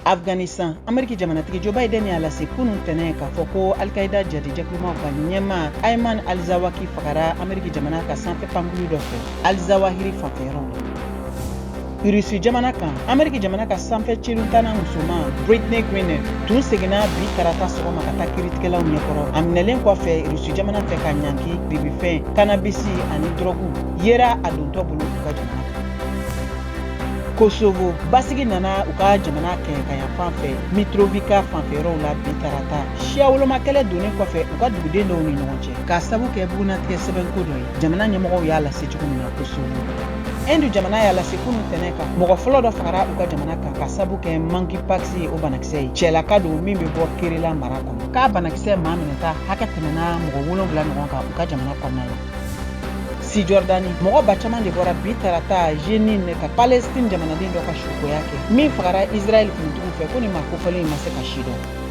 Afghanistan, Ameriki jamanatigi Joe Biden y'a lase kunun tɛnɛ k'a fɔ ko Al-Qaida jadijɛkulumaw ka ɲɛmaa Ayman al-Zawaki fagara Ameriki jamana ka sanfɛ pankulu dɔ fɛ al-Zawahiri fanfɛyɔrɔw la. Irisi jamana kan, Ameriki jamana ka sanfɛ ciluntana musoman Brittney Griner tun seginna bi tarata sɔgɔma ka taa kiritigɛlaw ɲɛkɔrɔ, a minɛlen kɔfɛ Irisi jamana fɛ ka ɲangi biribifɛn, kanabisi ani dɔrɔgu yera a dontɔ bolo u ka jamana kan. Kosovo, basigi nana u ka jamana kɛɲɛkayanfan fɛ Mitrovica fanfɛyɔrɔw la bi tarata, siya woloma kɛlɛ donnen kɔfɛ u ka duguden dɔw ni ɲɔgɔn cɛ k'a sabu kɛ bugunnatigɛ sɛbɛnko dɔ ye, jamana ɲɛmɔgɔw y'a lase cogo min na Kosovo. Inde jamana y'a lase kunun tɛnɛ kan, mɔgɔ fɔlɔ dɔ fagara u ka jamana kan ka sabu kɛ monkeypox ye, o banakisɛ ye. Cɛlaka don min bɛ bɔ Kerala mara kɔnɔ. K'a banakisɛ maa minɛta hakɛ tɛmɛna mɔgɔ 7 ɲɔgɔn kan u ka jamana kɔnɔna la. Sijɔrdani, mɔgɔ ba caman de bɔra bi tarata Jenin ka Palestine jamanaden dɔ ka sukoya kɛ min fagara Israɛl finitigiw fɛ, ko nin maa kofɔlen in ma se ka si dɔn.